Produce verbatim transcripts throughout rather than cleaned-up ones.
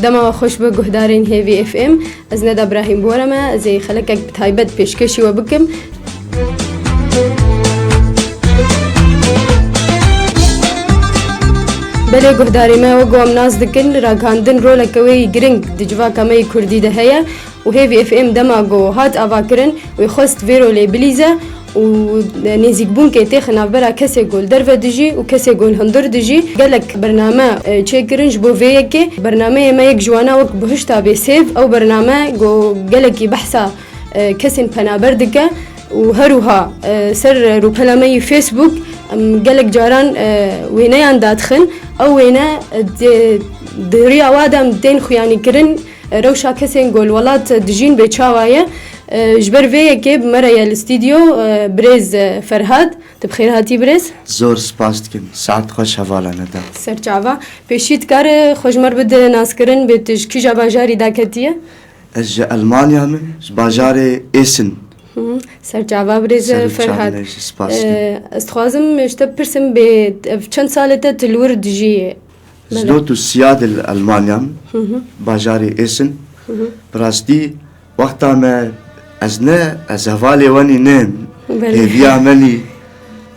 Dema we xweş be guhdarên Hêvî F M. Ez Neda Brahîm Bora me, ez ê xelekek bi taybet pêşkêşî we bikim. Belê guhdarê me, wek ku em nas dikin, ragihandin roleke wê yî giring di civaka me yî kurdî de heye û Hêvî F M dema ku hat avakirin, wê xwest vê rolê bilîze û nêzîkbûnkê têxe navbera kesê ku li derve dijî û kesê ku li hundir dijî. Gelek bername, e, çêkirin ji bo vê yekê. Bernameyê me yek ji wana wek Bihişta Bêsêv, ew bername ku gelekî behsa, e, kesên penaber dike û her wiha, e, ser rûpela me yî Facebook em gelek caran, e, wêneyan dadixin. Ew wêne, e, di, di riya wa de em tên xuyanîkirin, e, rewşa kesên ku li welat dijîn bê çawa ye. E, ji ber vê yekê bi me re ye li stûdyo, e, birêz, e, Ferhad. Tu bi xêr hatî birêz. Zor spas dikim. Saet xweş hevala Neda. Ser çava. Pêşî dikare xwe ji me re bide naskirin, bê tu ji kîja bajarî daketiye? Ez ji Elmanya me, ji bajarê Essen. Hı hı. Ser çava birêz Ferhad. Ser û çavê me jî spas dikim. E, ez dixwazim ji te bipirsim, bê ev çend sal e te tu li wir dijî? Belê. Ez nod û sê ya de li Elmanya me, Hı hı. bajarê Essen. Hı hı. Bi rastî wexta me, ez ne, ez hevalê wenî nêm. Belê. Hêviya menî,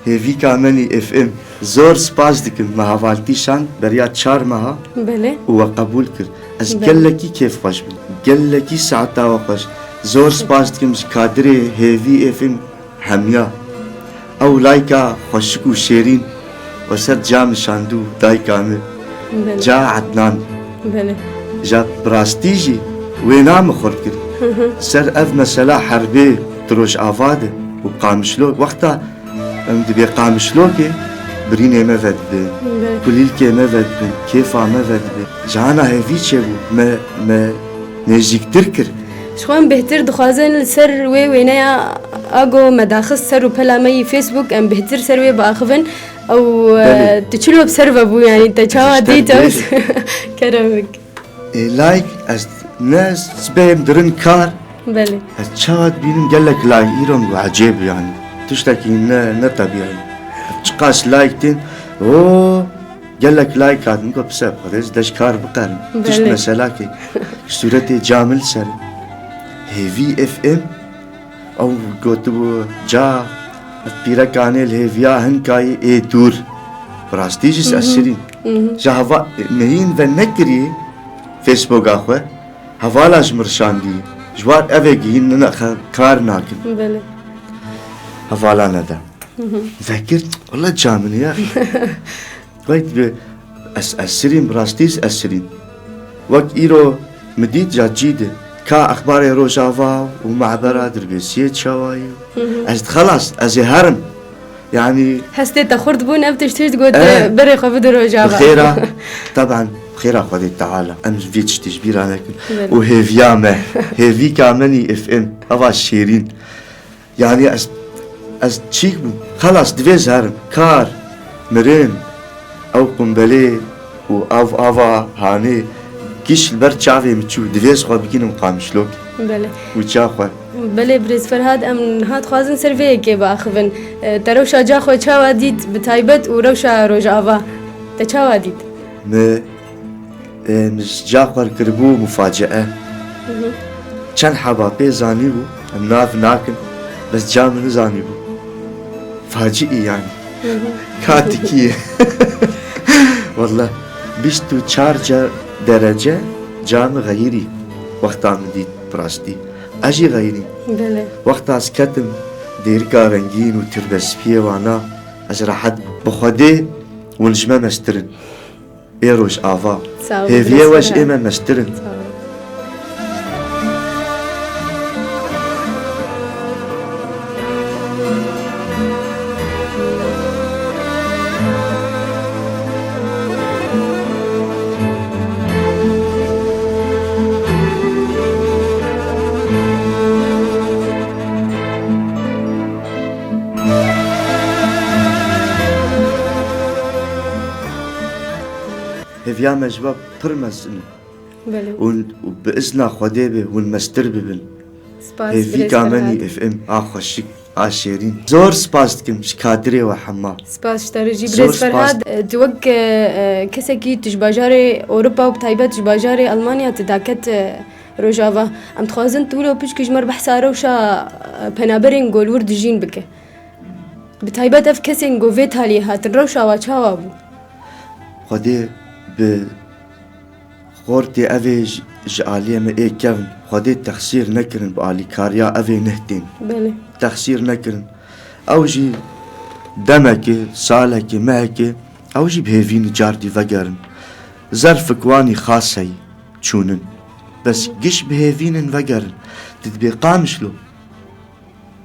hêvîka menî F M. Zor spas dikim, me hevaltî şand beriya çar meha Belê. û we qebûl kir. Ez Belê. gelekî kêfxweş bûm. Gelekî saeta we xweş. Zor spas dikim ji kadrê Hêvî F M. Hemiya. Ew layka xweşik û şêrîn we ser ca min şandû dayika min. Belê. Ca Ednan. Belê. Ja bi rastî jî wêna min xurt kir. Hı hı. Ser ev mesela herbê di Rojava de û Qamişlo, wexta em dibê Qamişlokê birînê me vedibe, Belê. kulîlkê me vedibe, kêfa me vedibe. Cihana hêvî çêbû, me, me nêzîktir kir. Ji xwe em bêhtir dixwazin li ser wê wêneya a ku me daxist ser rûpela me yî Facebook, em bêhtir ser wê biaxivin. Ew, Belê. e, tu çilo bi ser ve bû, yanî te çawa Ji te dît ew? bêjim. Kerem bik. Ê, like, ez ne sibehê em dirin kar. Belê. Ez çawa dibînim gelek like, îro min got ecêb yanî. Tiştekî ne, ne tebîî. Çiqas like tên, o, Gelek like hatin, got, "Pise, Xwedê ez de ji kar bikarim." Tişt Belê. meselakê, sûretê ca min li ser. Hêvî F M, ew gotibû, "Ca, ev pîrekanê li hêviya hinkayî ê dûr." Bi rastî jî Hı hı. ez sirîn. Hı hı. Ji heva, mihîn ve nekirî Facebooka xwe, hevala ji min rişandî. Ji war evê gihîn nina xe-, kar nakin. Belê. Hevala neda. Hı hı. Vekir, wela ca min ya. Vay dibe, ez, ez sirîm, bi rastî ez sirîm. Wek îro min dît ca cî de, ka exbarê Rojava û Mehbera Dirbêsiyê çawa ye. Hı hı. Ez dixelas, ez ê herim. Yanî Hestê te xurt bûn, ev tişt tişt got, Eh. berê xwe bide Rojava. Bi xêra, teben, bi xêra Xwedê Teala. Em vê tiştê ji bîra nekin. Belê. Û hêviya me, hêvîka menî F M, eva şêrîn. Yanî ez, ez çîk bûm. Xelas, divê ez herim. Kar, mirin, ew qumbelê û ev ava hanê giş li ber çavê min çû. Divê ez xwe bigînim Qamişlok. Belê. Û ça xwe. Belê, birêz Ferhad, em niha dixwazin ser vê yekê biaxivin. E, te rewşa ca xwe çawa dît, bi taybet û rewşa Rojava? Te çawa dît? Me Ê, min ji ca xwe kiribû mufaci'e. Hı hı. Çend heba pê zanîbû, em nav nakin, bes ca min nizanîbû. Faci'î yanî. Hı hı. Ka tikî ye. Wallah, bîst û çar ce-, derece ca min xeyirî. Wexta min dît bi rastî. Ez jî xeyirî. Belê. Wexta ez ketim dêrika rengîn û tirbe spiyê wana, ez rehet bûm. Bi Xwedê hûn ji me mestir in. Ê Rojava. Sağ ol, Hêviyê birêz weş Ferhat. Ê me mestir in. Sağ ol. Hêviya me ji we pir mezin e. Belê. Hûn bi izna Xwedê be, hûn mestir bibin. Spas, Hêvîka birêz menî Ferhat. F M a xweşik. A Şêrîn, zor spas dikim ji kadirê we hema. Spas ji te re jî. Zor birêz spas. Ferhad, e, tu wek, e, e, kesekî tu ji bajarê Ewropa û bi taybet ji bajarê Almanya tu daket, e, Rojava. Em dixwazin tu wilo pişkî ji me re behsa rewşa, e, penaberên ku li wir dijîn bike. Bi taybet ev kesên ku vê taliyê hatin, rewşa wa çawa bû? Xwedê bi xortê evê ji, ji aliyê me ê kevn, Xwedê texsîr nekirin bi alîkariya evê nehtên. Belê. Texsîr nekirin. Ew jî demekê, salekê, mehekê, ew jî bi hêvî nicardî vegerin. Zerfik wanî xas heyî, çûnin. Bes giş bi hêvînin vegerin. Tu dibê Qamişlo.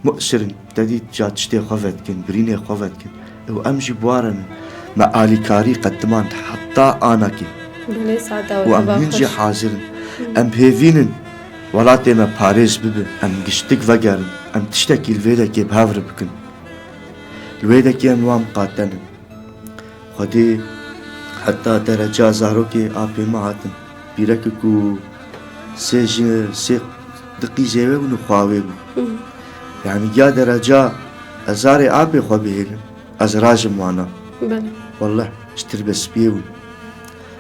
Mu'sir in, te dît ca tiştê xwe vedikin, birînê xwe vedikin. Ew em jî bi wa re ne. Me alîkarî qedimand heta anakê. Belê, saeta we teva xweş. Û em hûn jî hazir in. Em bi hêvîn in welatê me parêz bibe, em giştik vegerin, em tiştekî li vê dekê bi hev re bikin. Li wê dekê em wan miqate ne. Xwedê heta dereca zarokê apê me hatin. Pîrekê ku sê ji sê di qîzê wê bûn û xwa wê bû. Hı hı. Yani ya dereca ez zarê apê xwe bihêlim, ez rajim wana. Belê. Wallah, ji tirbespiyê bûn.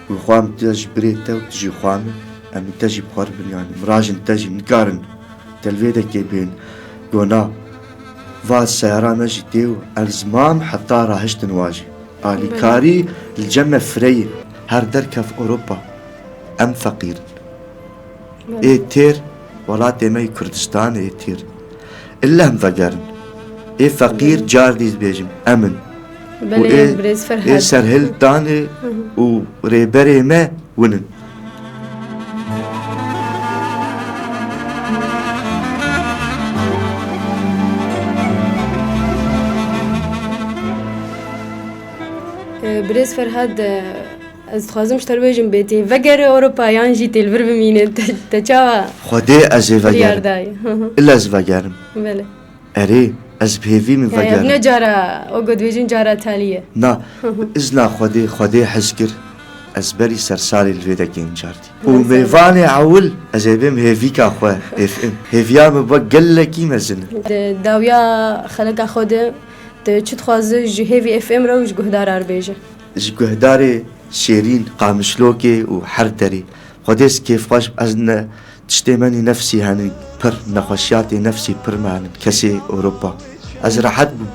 Wî xwe em te ji birê te û tu jî xwe min, em ê te jî bi xwe re bin yani. Em rajin te jî nikarin. Te li vê dekê bên gona va seyara me jî tê û elzmam heta rahiştin wa jî. Alîkarî li cem me fireyê. Her derkev Ewropa. Em feqîr in. Belê. Ê têr, welatê me yê Kurdistanê ê têr. Ille em vegerin. Ê feqîr, belê, car dî dibêjim, em in. Belê, û ê, birêz Ferhad, ê serhildanê, hı hı, û rêberê me win in. E, birêz Ferhad, e, ez dixwazim ji te re bêjim, bê tê vegere Ewropa yan jî tê li vir bimîne. Te, te çawa? Xwedê ez ê vegerim. Biryar dayî. Hı hı. Ille ez vegerim. Belê. Erê, ez bi hêvî min vegerim. Yani, ev ne cara, o ku dibêjin cara talî ye. Na, izna Xwedê, Xwedê hez kir, ez berî sersalê li vê dekê încar dî. Û mêvanê ewil, ez ê bêm hêvîka xwe, F M. Hêviya min wek gelekî mezin e. Di dawiya xeleka xwe de, tu çi dixwaze ji hêvî F M re û ji guhdara re bêje? Ji guhdarê Şêrîn, Qamişlokê û her derê. Xwedê ez kêfxweş bim, ez ne tiştê menî nefsî henin pir, nexweşiyatê nefsî pir me henin, kesê Ewropa. Ez rehet bûm.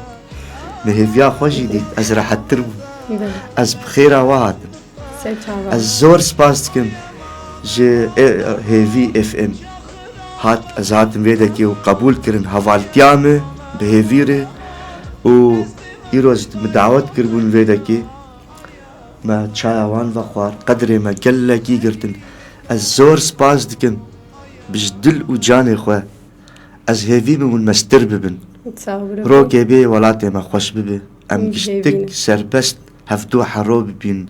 Me hêviya xwe jî dît, ez rehettir bûm. Belê. Ez bi xêra we hatim. Ser çava. Ez zor spas dikim ji, e, hêvî F M. Hat, ez hatim vê dekê û qebûl kirin hevaltiya min bi hêvî re û îro min dawet kiribûn vê dekê. Me çaya wan vexwar, qedrê me gelekî girtin. Ez zor spas dikim bi ji dil û canê xwe. Ez hêvî min hûn mestir bibin. Sağ ol, bro. Rokê bê welatê me xweş bibe. Em, hûn giştik hêvî ne. Serbest hevdu hero bibîn.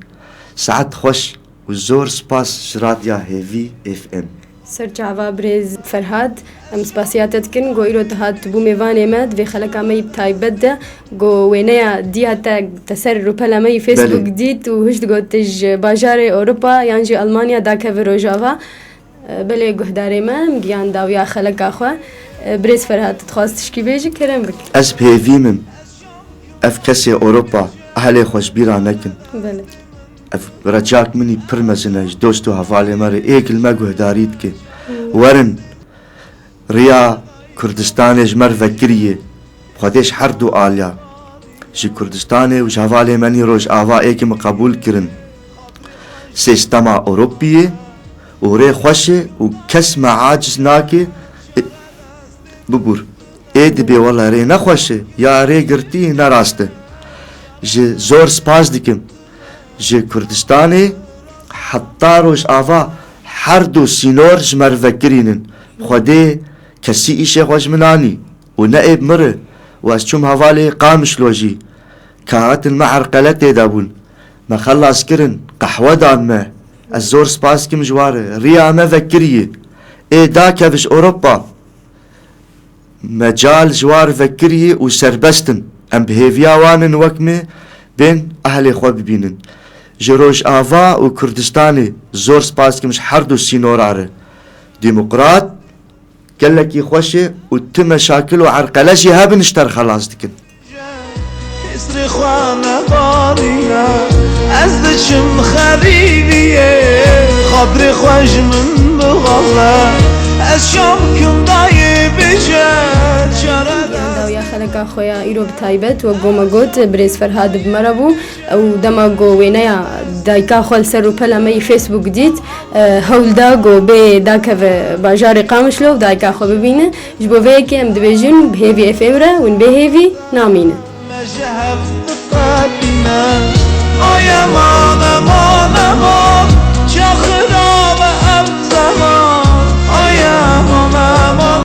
Saet xweş û zor spas ji Radya Hêvî F M. Ser çava birêz Ferhad, em spasiya te dikin, ku îro tu hat bû mêvanê me di vê xeleka me yî bi taybet de, ku wêneya diya te, te ser rûpela me yî Facebook, belê, dît û hişt got tu ji bajarê Ewropa yan jî Almanya dakeve Rojava. E, belê guhdarê me, em giyan dawiya xeleka xwe. E, birêz Ferhad, tu dixwaz tişkî bêjî, kerem bik. Ez bi hêvî min. Ev kesê Ewropa, ehlê xwe ji bîra nekin. Belê. Ev recak min î pir mezin e, ji dost û hevalê me re êk li me guhdarî dike. Hmm. Werin, riya Kurdistanê ji me re vekiriye. Xwedê ji her du aliya, ji Kurdistanê û ji hevalê me nî Rojava êkî min qebûl kirin. Sîstema Ewropî ye û rê xweş e û kes me aciz nake. E, bibûr. Ê dibê wela rê nexweş e, ya rê girtî ne rast e. Ji zor spas dikim. Ji Kurdistanê heta Rojava her du sînor ji me re vekirînin. Xwedê kesî îşê xwe ji min anî û ne ê bi min re û ez çûm hevalê Qamişlo jî. Kaxetin me erqele tê de bûn. Me xelas kirin, qehwe dan me. Ez zor spas dikim ji wan re. Riya me vekiriye. Ê dakev ji Ewropa. Mecal ji wan re vekirî û serbest in. Em bi hêviya wan in wek me bên ehlê xwe bibînin. Ji Rojava û Kurdistanê zor spas dikim ji her du sînora re. Demokrat, Gelekî xweş e û tu meşakil û erqele jî hebin ji te re xelas dikin. Kesrê xwe nebarîne, ez diçim xerîbiyê, xatirê xwe ji min bixaze, ez şam kim dayê bêje, çare Yan dawiya xeleka xwe ya îro bi taybet, wek ku me got, birêz Ferhad bi me re bû. Ew dema ku wêneya dayika xwe li ser rûpela me yî Facebook dît, e, hewl da ku bê dakeve bajarê Qamişlo û dayika xwe bibîne. Ji bo vê yekê em dibêjin, bi hêvî F M re, hûn bê hêvî namînin. Me ji hev diqetîne. Ay eman, eman, eman.